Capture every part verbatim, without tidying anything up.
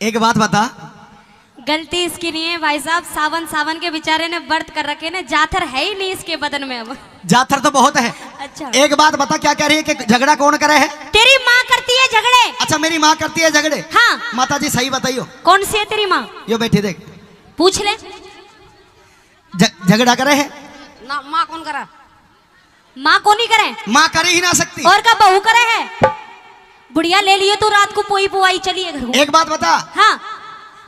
एक बात बता। गलती इसकी नहीं है भाई साहब, सावन, सावन के बेचारे ने व्रत कर रखे ने, जाथर है ही नहीं इसके बदन में अब। जाथर तो बहुत है। अच्छा। एक बात बता, क्या कह रही है कि झगड़ा कौन करे है? तेरी माँ करती है झगड़े। अच्छा, मेरी माँ करती है झगड़े? हाँ। माता जी, सही बताइयो। कौन सी है तेरी माँ? यो बैठी देख। पूछ ले। झ-, झगड़ा करे है? ना, माँ कौन करा? माँ को नहीं करे। माँ कर ही ना सकती। और का बहू करे है? बुढ़िया ले लिए तू, रात को पोई पुआई चलिए घर को। एक बात बता। हाँ।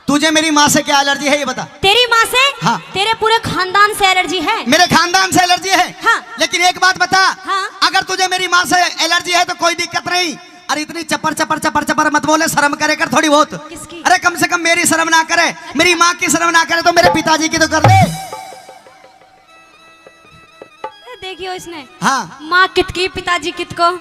तुझे मेरी माँ से क्या एलर्जी है, ये बता। तेरी माँ से? हाँ। तेरे पूरे खानदान से एलर्जी है। मेरे खानदान से एलर्जी है? हाँ। लेकिन एक बात बता। हाँ। अगर तुझे मेरी माँ से एलर्जी है तो कोई दिक्कत नहीं। अरे, इतनी चपर चपर चपर चपर मत बोले, शर्म करे कर थोड़ी बहुत। किसकी? अरे, कम से कम मेरी शर्म ना करे, मेरी माँ की शर्म ना करे तो मेरे पिताजी की तो कर ले। ए, देखियो इसने। हाँ। माँ कित की, पिताजी कित को।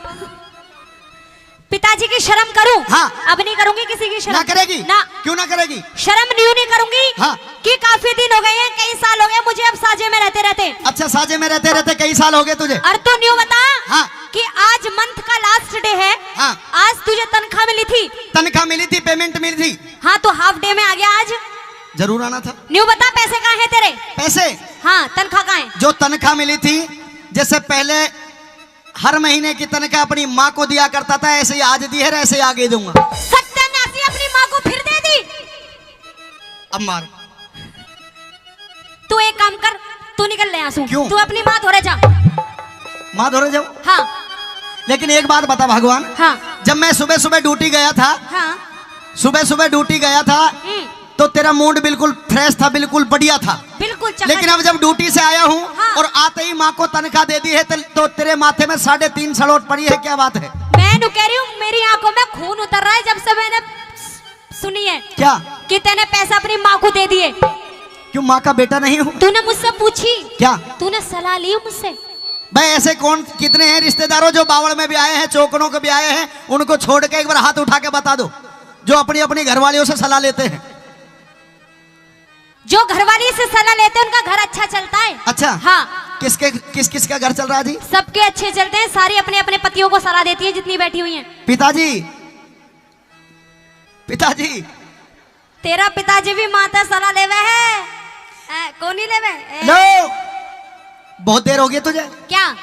पिताजी की शर्म करूं? हाँ। अब नहीं करूंगी किसी की शर्म। ना करेगी? ना। क्यों ना करेगी? शर्म न्यू नहीं करूंगी। हाँ। कि काफी दिन हो गए हैं, कई साल हो गए मुझे अब साजे में रहते रहते। अच्छा, साजे में रहते रहते कई साल हो गए तुझे? और तू न्यू बता। हाँ। कि आज मंथ का लास्ट डे है। हाँ। आज तुझे तनख्वाह मिली थी? तनख्वाह मिली थी, पेमेंट मिली थी। हाँ, तो हाफ डे में आ गया आज। जरूर आना था। न्यू बता, पैसे कहाँ हैं तेरे? पैसे? हाँ, तनख्वाह कहाँ है? जो तनख्वाह मिली थी, जैसे पहले हर महीने की तनख्वाह अपनी माँ को दिया करता था, ऐसे ही आज दी है, ऐसे ही आगे दूंगा। सत्यानाशी, अपनी माँ को फिर दे दी। अब मार। तू एक काम कर, तू निकल ले यहाँ से। क्यों? तू अपनी माँ धोरे जा। माँ धोरे जाऊं? हाँ। लेकिन एक बात बता भगवान। हाँ। जब मैं सुबह सुबह ड्यूटी गया था, हाँ। सुबह सुबह ड्यूटी गया था, हम्म। तो तेरा मूड बिल्कुल फ्रेश था, बिल्कुल बढ़िया था। बिल्कुल चकाचक। लेकिन अब जब ड्यूटी से आया हूँ, हाँ। और आते ही माँ को तनख्वाह दे दी है, तो, तो तेरे माथे में साढ़े तीन सलोट पड़ी है, क्या बात है? मैं नु कह रही हूँ, मेरी आंखों में खून उतर रहा है जब से मैंने सुनी है। क्या? कि तूने पैसा अपनी माँ को दे दिए। क्यों, माँ का बेटा नहीं हूँ? तूने मुझसे पूछी? क्या? तूने सलाह ली मुझसे? भाई, ऐसे कौन, कितने हैं रिश्तेदारों जो बावड़ में भी आए हैं, चौकड़ों के भी आए हैं, उनको छोड़ के एक बार हाथ उठा के बता दो, जो अपनी अपनी घरवालियों से सलाह लेते हैं। जो घरवाली से सलाह लेते हैं, उनका घर अच्छा चलता है। अच्छा। हाँ। किसके, किस किस का घर चल रहा है जी? सबके अच्छे चलते हैं, सारी अपने अपने पतियों को सलाह देती है जितनी बैठी हुई हैं। पिताजी, पिताजी। तेरा पिताजी भी माँ ते सलाह लेवे है। ए, कोनी लेवे? ए। लो, बहुत देर हो गई तुझे। क्या?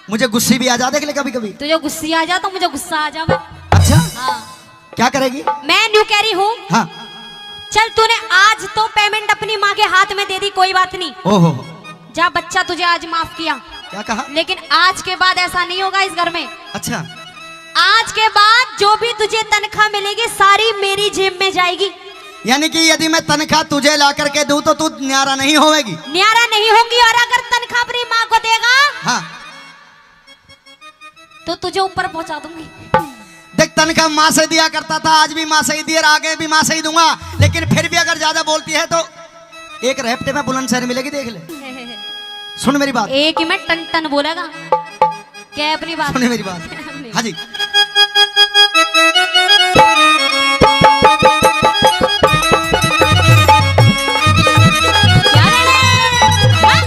मुझे गुस्से भी आ जाते हैं कभी कभी। तुझे गुस्से आ जा तो मुझे गुस्सा आ जावे। अच्छा। हाँ। क्या करेगी? मैं न्यू कह रही हूँ। हाँ। चल, तूने आज तो पेमेंट अपनी माँ के हाथ में दे दी, कोई बात नहीं। ओहो। जा बच्चा, तुझे आज माफ किया। क्या कहा? लेकिन आज के बाद ऐसा नहीं होगा इस घर में। अच्छा। आज के बाद जो भी तुझे तनख्वाह मिलेगी, सारी मेरी जेब में जाएगी। यानी कि यदि मैं तनख्वाह तुझे ला करके दूं तो तू न्यारा नहीं होवेगी? न्यारा नहीं होंगी। और अगर तनख्वाह अपनी माँ को देगा, हाँ। तो तुझे ऊपर पहुंचा दूंगी। देख, तनख्वाह माँ से दिया करता था, आज भी माँ से ही दिया और आगे भी माँ से ही दूंगा, लेकिन फिर भी अगर ज्यादा बोलती है तो एक रेपटे में बुलंदशहर मिलेगी, देख ले। सुन मेरी बात। एक ही में टन टन बोलेगा। क्या अपनी बात? सुन मेरी बात। अपनी। हाँ जी। क्या ले ले? हाँ?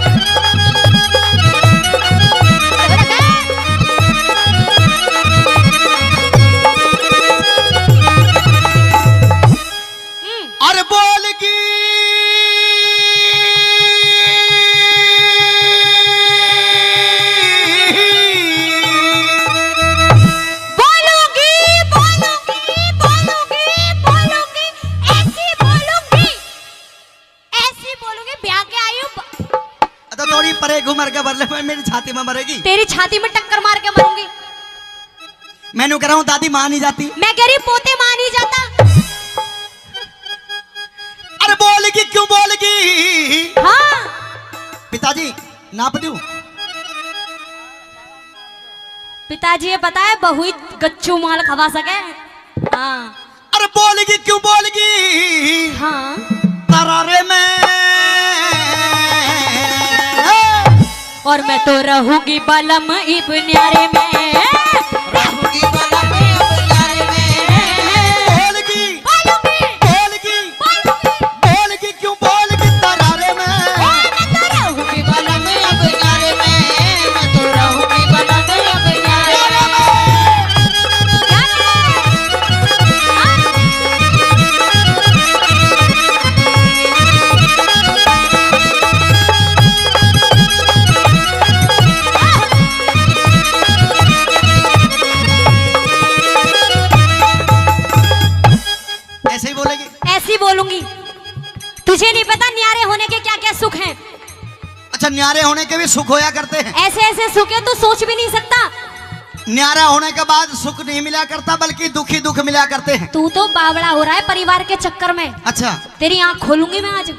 हम्म। अरे बोल की। बोलूंगी, बोलूंगी, बोलूंगी, बोलूंगी, ऐसी बोलूंगी, ऐसी बोलूंगी, ब्याह के आई हूँ ब- अरे थोड़ी परे घूम के मर ले, मेरी छाती में मरेगी। तेरी छाती में टक्कर मार के मरूंगी। मैं न्यू कह रहा हूँ, दादी मान ही जाती। मैं कह रही, पोते मान ही जाता। अरे बोलगी, क्यों बोलगी? हाँ। पिताजी, नाप दूं? पिताजी, ये पता है, बहू ही गच्चू माल खवा सके। हाँ। अरे बोलगी, क्यों बोलगी? हाँ। तरारे में। और मैं तो रहूंगी बलम इब न्यारे में। रहूंगी बलम इब न्यारे में। बोलगी, बोलूंगी। बोलगी, बोलगी। बोलगी, क्यों बोलगी तरारे में? ओ, मैं तो रहूंगी बलम अब न्यारे में, मैं तो रहूंगी बलम अब न्यारे में। क्या रे? हाँ? न्यारे होने के भी सुख होया करते हैं। ऐसे ऐसे सुख है, तू सोच भी नहीं सकता। न्यारा होने के बाद सुख नहीं मिला करता, बल्कि दुख ही दुख मिला करते हैं। तू तो बावड़ा हो रहा है परिवार के चक्कर में। अच्छा। तेरी आंख खोलूंगी मैं आज।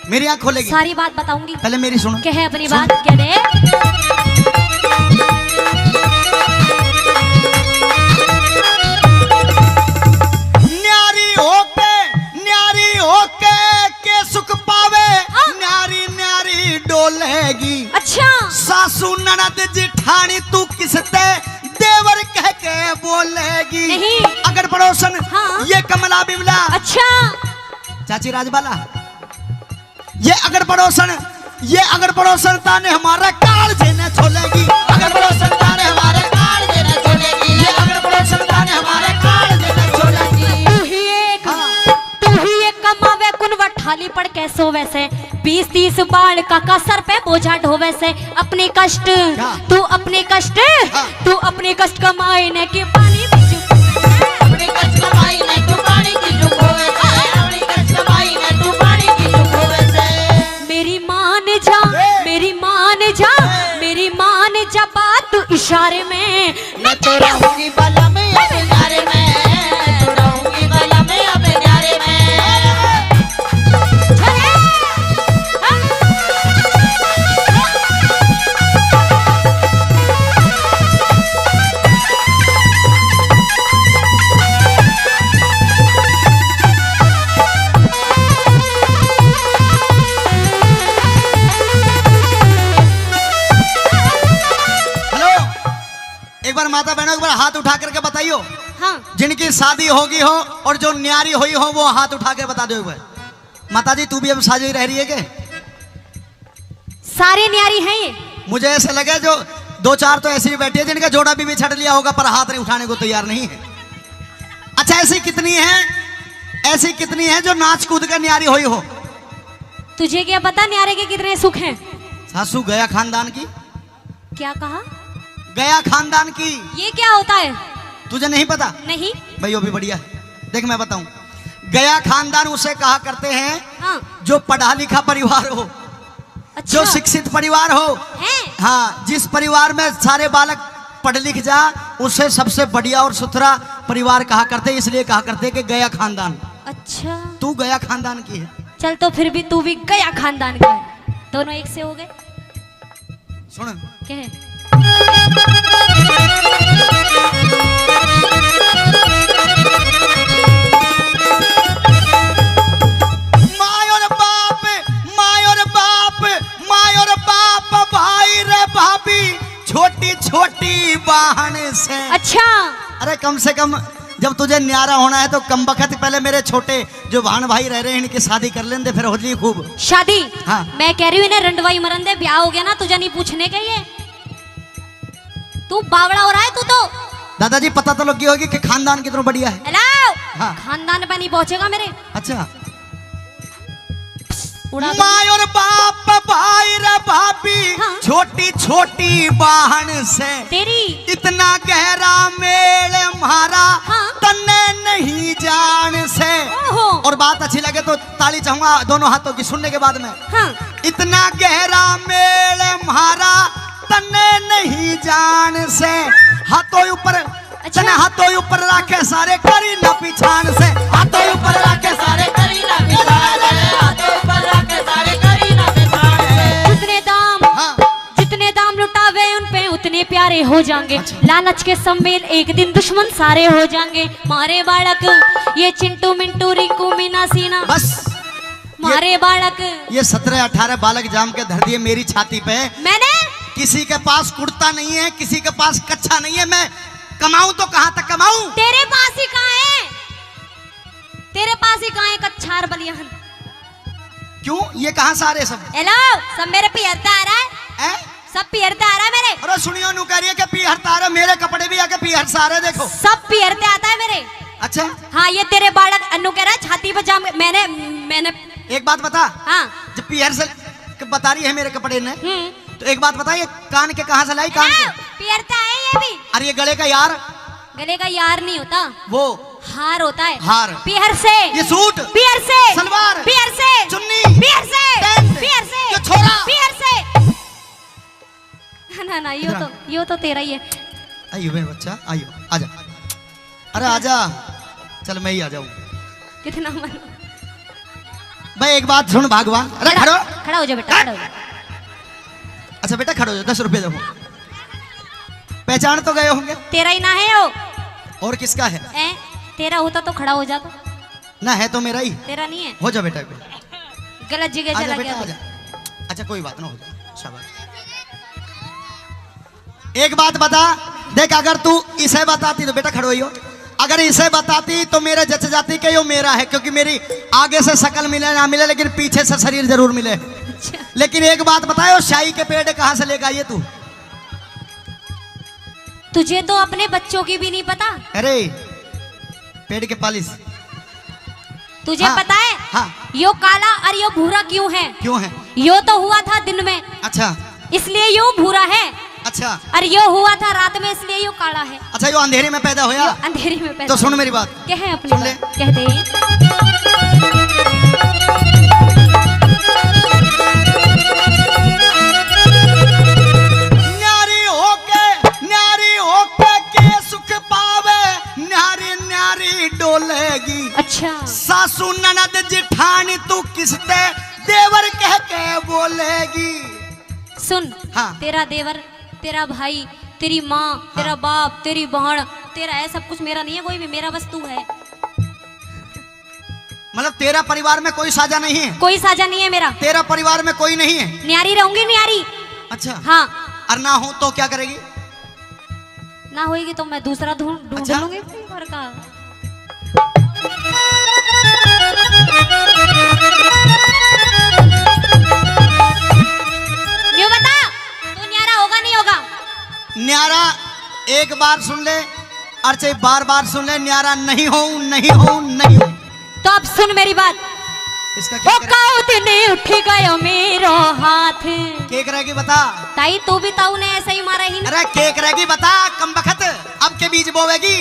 मेरी आंख खोलेगी? सारी बात बताऊंगी। पहले मेरी सुनो। कह अपनी सुन। बात, कह दे। न्यारी होके, न्यारी होके के सुख पावे, हाँ। न्यारी न्यारी डोलेगी। अच्छा। सासू ननद जिठानी तू किसते देवर कह के बोलेगी। नहीं। अगड़ पड़ोसन, हाँ। ये कमला बिमला। अच्छा। चाची राजबाला, ये अगड़ पड़ोसन, ये अगड़ पड़ोसन ताने हमारे कालजे ने छोलेगी। अगड़ पड़ोसन ताने हमारे कालजे ने छोलेगी। ये अगड़ पड़ोसन ताने हमारे कालजे ने छोलेगी। तू ही एक, हाँ। तू ही एक कमावे कुन वठाली पड़ के सोवे से। बीस तीस बाल काका सर पे बोझा ढोवे से। अपने कष्ट, क्या? तू अपने कष्ट, हाँ। तू अपने कष्ट कमाए ने के पानी भी चुकावे से। अपने कष्ट कमाई ने तू पानी की चुकावे से। अपने कष्ट कमाई ने तू पानी की चुकावे से। मेरी मान जा, ए! मेरी मान जा, ए! मेरी मान जा बात तू इशारे में। मैं तो रहूंगी बला में अब न्यारे में, मैं तो रहूंगी बला में अब न्यारे में। हेलो, एक बार माता बहनों, एक बार हाथ उठा करके बताइयो। हाँ। जिनकी शादी होगी हो और जो न्यारी हुई हो, वो हाथ उठा के बता दो एक बार। माता जी, तू भी अब शादी रह रही है के? सारे न्यारी हैं ये। मुझे ऐसे लगे जो दो चार तो ऐसी भी बैठी है जिनका जोड़ा भी, भी छट लिया होगा, पर हाथ नहीं उठाने को तैयार नहीं है। अच्छा, ऐसी कितनी है, ऐसी कितनी है जो नाच कूद कर न्यारी हुई हो? तुझे क्या पता न्यारे के कितने सुख हैं? सासू गया खानदान की। क्या कहा? गया खानदान की। ये क्या होता है? तुझे नहीं पता? नहीं। भाई, वो भी बढ़िया है। देख, मैं बताऊं, गया खानदान उसे कहा करते हैं, हाँ। जो पढ़ा लिखा परिवार हो, अच्छा। जो शिक्षित परिवार हो। हैं? हाँ, जिस परिवार में सारे बालक पढ़ लिख जा, उसे सबसे बढ़िया और सुथरा परिवार कहा करते, इसलिए कहा करते कि गया खानदान। अच्छा। तू गया खानदान की है। चल, तो फिर भी तू भी गया खानदान का है। दोनों एक से हो गए। सुन। कह। माय और बाप, माय और बाप, माय और बाप, भाई रे भाभी, छोटी छोटी बहन से। अच्छा। अरे, कम से कम जब तुझे न्यारा होना है तो कम बखत पहले मेरे छोटे जो भाण भाई रह रहे हैं, इनकी शादी कर लेंदे, फिर हो जाइए खूब। शादी? हाँ। मैं कह रही हूँ, इन्हें रंडवाई मरन दे, ब्याह हो गया ना, तुझे नहीं पूछने के ये। तू बावड़ा हो रहा है तू तो। दादाजी, पता तो लग गई होगी कि खानदान कितना बढ़िया है। हेलो। हाँ। खानदान पे नहीं पहुंचेगा मेरे। अच्छा। उड़ा दो। माय और बाप, भाई रे भाभी, हाँ। छोटी छोटी बहन से। तेरी। इतना गहरा मेल म्हारा, हाँ। तन्ने नहीं जान से। ओहो। और बात अच्छी लगे तो ताली चाहूंगा दोनों हाथों की सुनने के बाद में। हाँ। इतना गहरा मेल म्हारा तन्ने नहीं जान से। हाथों ऊपर, अच्छा। तन्ने हाथों ऊपर रखे सारे करी ना पिछाण से। हाथों ऊपर रखे सारे करी ना पिछाण से। हाथों ऊपर रखे सारे करी ना पिछाण से। जितने दाम, हाँ। जितने दाम लुटावे उन पे उतने प्यारे हो जाएंगे। अच्छा। लालच के सम्मेल एक दिन दुश्मन सारे हो जाएंगे। मारे बालक ये चिंटू मिंटू रिंकू मीना सीना। बस। मारे ये, बालक। ये सत्रह अठारह बालक जाम के धर दिए मेरी छाती पे। मैंने? किसी के पास कुर्ता नहीं है, किसी के पास कच्छा नहीं है, मैं कमाऊं तो कहाँ तक कमाऊं? तेरे पास ही कहाँ है? तेरे पास ही कहाँ है कच्छा और बलियान? क्यों, ये कहाँ से आ रहे सब? हेलो, सब मेरे पीहर ते आ रहा है। हैं? सब पीहर ते आ रहा है मेरे। अरे सुनियो, नू कह रही है कि पीहर ते आ रहा है, मेरे कपड़े भी आके पीहर से आ रहे, देखो। सब पीहर ते आता है मेरे। अच्छा। हाँ, ये तेरे बालक अन्नू कह रहा है, छाती पे जाम, मैंने, मैंने एक बात बता। हाँ। जब पीहर से क-, बता रही है मेरे कपड़े ने, हम्म। तो एक बात बता, ये कान के कहाँ से लाई, कान के? हाँ, पीहर ते आए ये भी। अरे ये गले का यार? गले का यार नहीं होता। वो? हार होता है। हार। पीहर से। ये सूट? पीहर से। सलवार? पीहर से। चुन्नी? पीहर से। पैंट? पीहर से। ये छोरा? पीहर से। ना ना, यो इधर आ। तो, यो तो तेरा ही है। आइयो मेरा बच्चा, आइयो, आजा। अरे आजा। चल, मैं ही आ जाऊं। कितना मन। भाई, एक बात सुन भगवान। अरे खड़ा, खड़ो। खड़ा हो जा बेटा, खड़ा हो जा। अच्छा बेटा, खड़ो हो जा, दस रुपए दो। पहचान तो गए होंगे। तेरा ही ना है वो। और किसका है? ए, तेरा होता तो खड़ा हो जाता। ना, है तो मेरा ही। तेरा नहीं है। हो जा बेटा, एक बार। गलत जगह आजा चला बेटा, गया तू। आजा। अच्छा, कोई बात ना, हो जा, शाबाश। एक बात बता, देख, अगर तू इसे बताती तो, बेटा खड़ो ही हो, अगर इसे बताती तो मेरे जच जाती कि यो मेरा है, क्योंकि मेरी आगे से शकल मिले ना मिले, लेकिन पीछे से शरीर जरूर मिले। अच्छा। लेकिन एक बात बताओ, शाही के पेड़ कहाँ से लेकर आई है तू? तुझे तो अपने बच्चों की भी नहीं पता। अरे, पेड़ के पालिश। तुझे हाँ, पता है, हाँ। यो काला और यो भूरा क्यों है? क्यों है? यो तो हुआ था दिन में, अच्छा। इसलिए यो भूरा है। अच्छा। और यो हुआ था रात में, इसलिए यो काला है। अच्छा, यो अंधेरे में पैदा होया? यो अंधेरे में पैदा तो सुन होया। मेरी बात। कह अपनी सुन ले। बात, कह दे। न्यारी होके, न्यारी होके के सुख पावे, न्यारी न्यारी डोलेगी। अच्छा। सासू ननद जिठानी तू किसते देवर कह के बोलेगी। सुन, हाँ। तेरा देवर, तेरा भाई, तेरी माँ, हाँ। तेरा बाप, तेरी बहन, तेरा है सब कुछ, मेरा नहीं है कोई भी, मेरा बस तू है। मतलब तेरा परिवार में कोई साझा नहीं है? कोई साझा नहीं है मेरा। तेरा परिवार में कोई नहीं है? न्यारी रहूंगी, न्यारी। अच्छा। हाँ। और ना हो तो क्या करेगी? ना होएगी तो मैं दूसरा ढूंढ, ढूंढ अच्छा। लूंगी अपने घर का। न्यू बता, तू न्यारा होगा, नहीं होगा? न्यारा एक बार सुन ले, और चाहे बार बार सुन ले, न्यारा नहीं हो, नहीं हो, नहीं हो। तो अब सुन मेरी बात। इसका क्या ओ करे? काऊ दिन उठ गयो मेरो हाथ। के करेगी बता? ताई, तू भी ताऊ ने ऐसा ही मारा ही ना। अरे के करेगी बता, कम बखत, अब के बीज बोवेगी?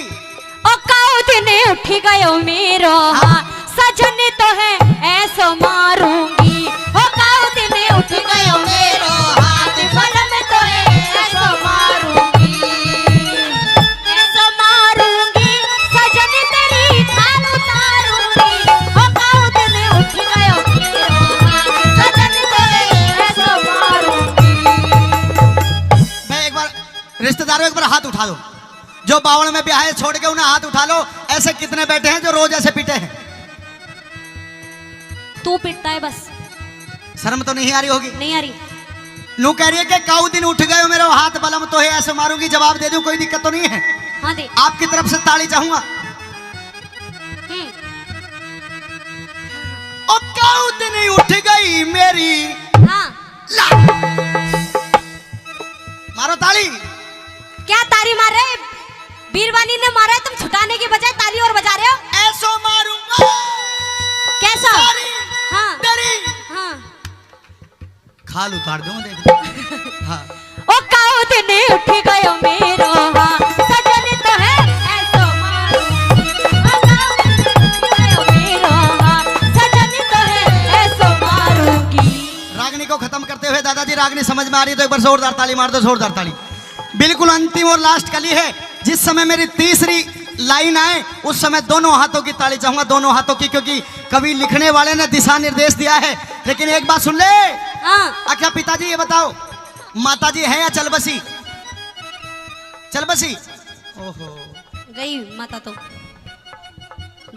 ओ काऊ दिन उठ गयो मेरो हाँ। हाथ, सजन तो है ऐसो मारूंगी। ओ काऊ दिन उठ गयो मेरो हाथ, बलम तो है ऐसो मारूंगी। ऐसो मारूंगी, सजन तेरी खाल उतारूंगी। ओ काऊ दिन उठ गयो मेरो हाथ, सजन तेरे ऐसो मारूंगी। मैं एक बार, रिश्तेदारों, एक बार हाथ उठा दो। जो बावल में ब्याह है, छोड़ के उन्हें हाथ उठा लो। ऐसे कितने बैठे हैं जो रोज ऐसे पीटे हैं? तू पिटता है बस। शर्म तो नहीं आ रही होगी? नहीं आ रही। नू कह रही है कि काऊ दिन उठ गयो मेरो हाथ, बलम तो है ऐसे मारूंगी, जवाब दे दूं, कोई दिक्कत तो नहीं है? हाँ दे। आपकी तरफ से ताली चाहूंगा। हम्म। ओ काऊ दिन उठ गई मेरी। हाँ। ला। मारो ताली। क्या ताली मार रहे? बीरबानी ने मारा है, तुम छुटाने की बजाय ताली और बजा रहे हो। ऐसो मारूंगा। कैसा? सारी हाँ। तेरी हाँ। खाल उतार दूं, देख। हाँ। ओ काऊ दिन उठ गयो मेरो हाँ, सजन तो है ऐसो मारूंगी। ओ काऊ दिन उठ गयो मेरो हाँ, सजन तो है ऐसो मारूंगी। रागनी को खत्म करते हुए दादाजी, रागनी समझ में आ रही तो एक बार जोरदार ताली मार दो, जोरदार ताली। बिल्कुल अंतिम और लास्ट कली है। जिस समय मेरी तीसरी लाइन आए, उस समय दोनों हाथों की ताली चाहूंगा, दोनों हाथों की, क्योंकि कवि लिखने वाले ने दिशा निर्देश दिया है। लेकिन एक बात सुन ले। हाँ। अच्छा पिताजी, ये बताओ, माता जी है या चल बसी? चल बसी। ओहो। गई माता तो।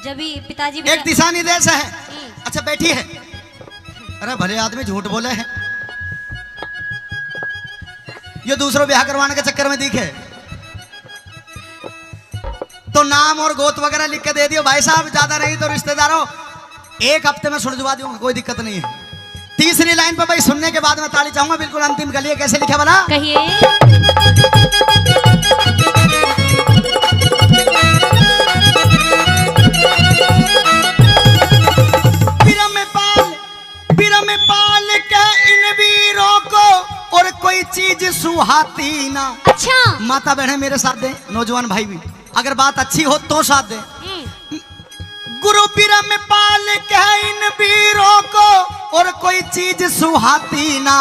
जब ही पिताजी भी एक दिशा निर्देश है। हम्म। अच्छा, बैठी है। अरे, भले आदमी झूठ बोले है। ये दूसरो ब्याह करवाने के चक्कर में दिखे। तो नाम और गोत वगैरह लिख के दे दियो भाई साहब, ज्यादा नहीं तो रिश्तेदारों, एक हफ्ते में सुलझवा दूंगा, कोई दिक्कत नहीं है। तीसरी लाइन पर भाई सुनने के बाद मैं ताली चाहूंगा। बिल्कुल अंतिम कली है, कैसे लिखा भला? कहिए। बिरमपाल, बिरमपाल के इन वीरों को और कोई चीज सुहाती ना। अच्छा। माता बहनें मेरे साथ दें, नौजवान भाई भी, अगर बात अच्छी हो तो साथ दें। हम्म। गुरु बिरमपाल के इन वीरों को और कोई चीज सुहाती ना।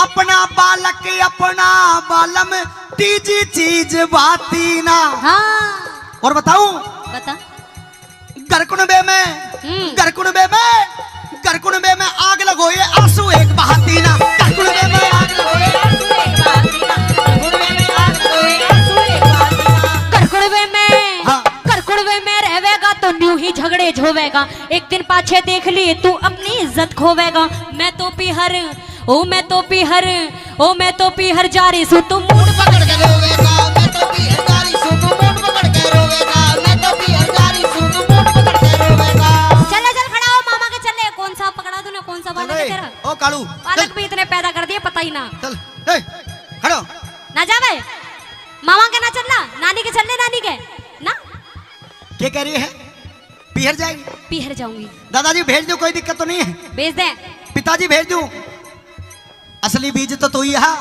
अपना बालक, अपना बालम, तीजी चीज बाती ना। हाँ। और बताऊं? बता। घर कुणबे में, हम्म। घर कुणबे में, घर कुणबे में आग लगोए, आंसू एक बहाती ना। घर कुणबे में आग लगोए, आंसू एक बहाती ना। घर कुणबे में आग लगोए, आंसू एक बहाती ना। घर कुणबे में, हाँ। घर कुणबे में रहवेगा तो न्यू ही झगड़े झोवेगा। एक दिन पाछे देख लिए तू अपनी इज्जत खोवेगा। मैं तो पीहर, ओ मैं तो पीहर, ओ मैं तो पीहर जा रही सूं, तू मूड पकड़ के रोवेगा। मैं तो पीहर जा रही सूं, तू मूड पकड़ के रोवेगा। मैं तो पीहर जा रही सूं, तू मूड पकड़ के रोवेगा। चले, चल खड़ा हो, मामा के चले। कौन सा पकड़ा तूने, कौन सा बालक है तेरा? ओ कालू, पालक चल। भी इतने पैदा कर दिए, पता ही ना। चल, ए, खड़ो। ना जावे, मामा के ना चलना, नानी के चलने, नानी के ना। क्या कह रही है? पीहर जाएगी? पीहर जाऊंगी। दादाजी भेज दूं, कोई दिक्कत तो नहीं है? भेज दे। पिताजी भेज दूं? असली बीज तो तू ही है।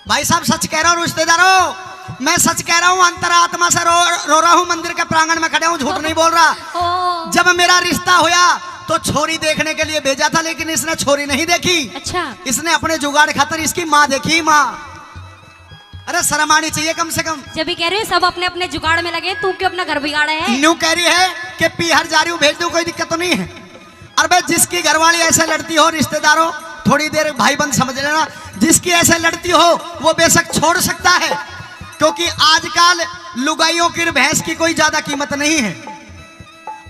भाई साहब, सच कह रहा हूँ रिश्तेदारों, मैं सच कह रहा हूँ, अंतरात्मा से रो, रो रहा हूँ, मंदिर के प्रांगण में खड़ा हूँ, झूठ नहीं बोल रहा। ओ। जब मेरा रिश्ता होया तो छोरी देखने के लिए भेजा था, लेकिन इसने छोरी नहीं देखी। अच्छा। इसने अपने जुगाड़ खातर इसकी माँ देखी, माँ। अरे शर्म आनी चाहिए कम से कम। जब भी कह रहे हो सब अपने अपने जुगाड़ में लगे, तू क्यों अपना घर बिगाड़ा है? न्यू कह रही है कि पीहर जा रही हूँ, भेज दूँ, कोई दिक्कत तो नहीं है। अरे भाई, जिसकी घरवाली ऐसे लड़ती हो, रिश्तेदारों, थोड़ी देर भाईबंद समझ लेना, जिसकी ऐसे लड़ती हो वो बेशक छोड़ सकता है, क्योंकि आजकल लुगाइयों की भैंस की कोई ज्यादा कीमत नहीं है।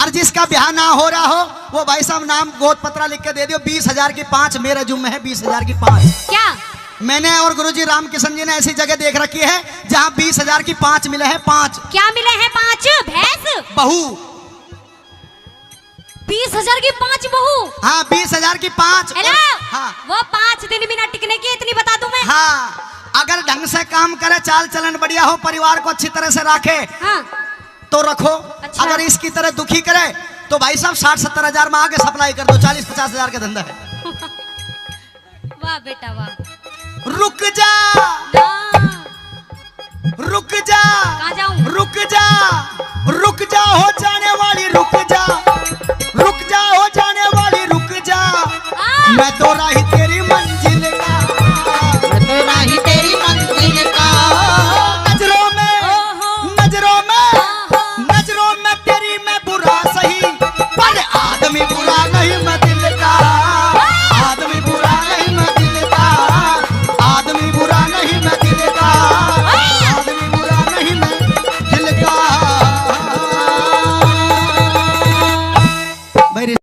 और जिसका ब्याह ना हो रहा हो, वो भाई साहब नाम गोद पत्रा लिख के दे दियो, बीस हजार की पाँच मेरे जुम्मे है, बीस हजार की पाँच। क्या? मैंने और गुरुजी रामकिशन जी ने ऐसी जगह देख रखी है जहाँ बीस हजार की पाँच मिले हैं, पाँच। क्या मिले हैं पाँच? भैंस? बहू। बीस हजार की पाँच बहू? हाँ, बीस हजार की पाँच। हेलो? हाँ। वो पाँच दिन भी ना टिकने की, इतनी बता दूं मैं। हाँ, अगर ढंग से काम करे, चाल चलन बढ़िया हो, परिवार को अच्छी तरह से रखे, हाँ। तो रखो। अच्छा। अगर इसकी तरह दुखी करे तो भाई साहब, साठ सत्तर हजार में आगे सप्लाई कर दो, चालीस पचास हजार का धंधा है। वाह बेटा वाह। रुक जा। ना। रुक जा। कहाँ जाऊँ? रुक जा। रुक जा, हो जाने वाली, रुक जा। रुक जा, हो जाने वाली, रुक जा। हाँ। मैं तो राही तेरी मंजिल का। मैं तो राही तेरी मंजिल का। नजरों में, ओहो। नजरों में, ओहो। नजरों में तेरी मैं बुरा सही, पर आदमी बुरा नहीं मैं दिल का। आदमी बुरा नहीं मैं दिल का। आदमी बुरा नहीं मैं दिल का। आदमी बुरा नहीं मैं दिल का। भाई रे।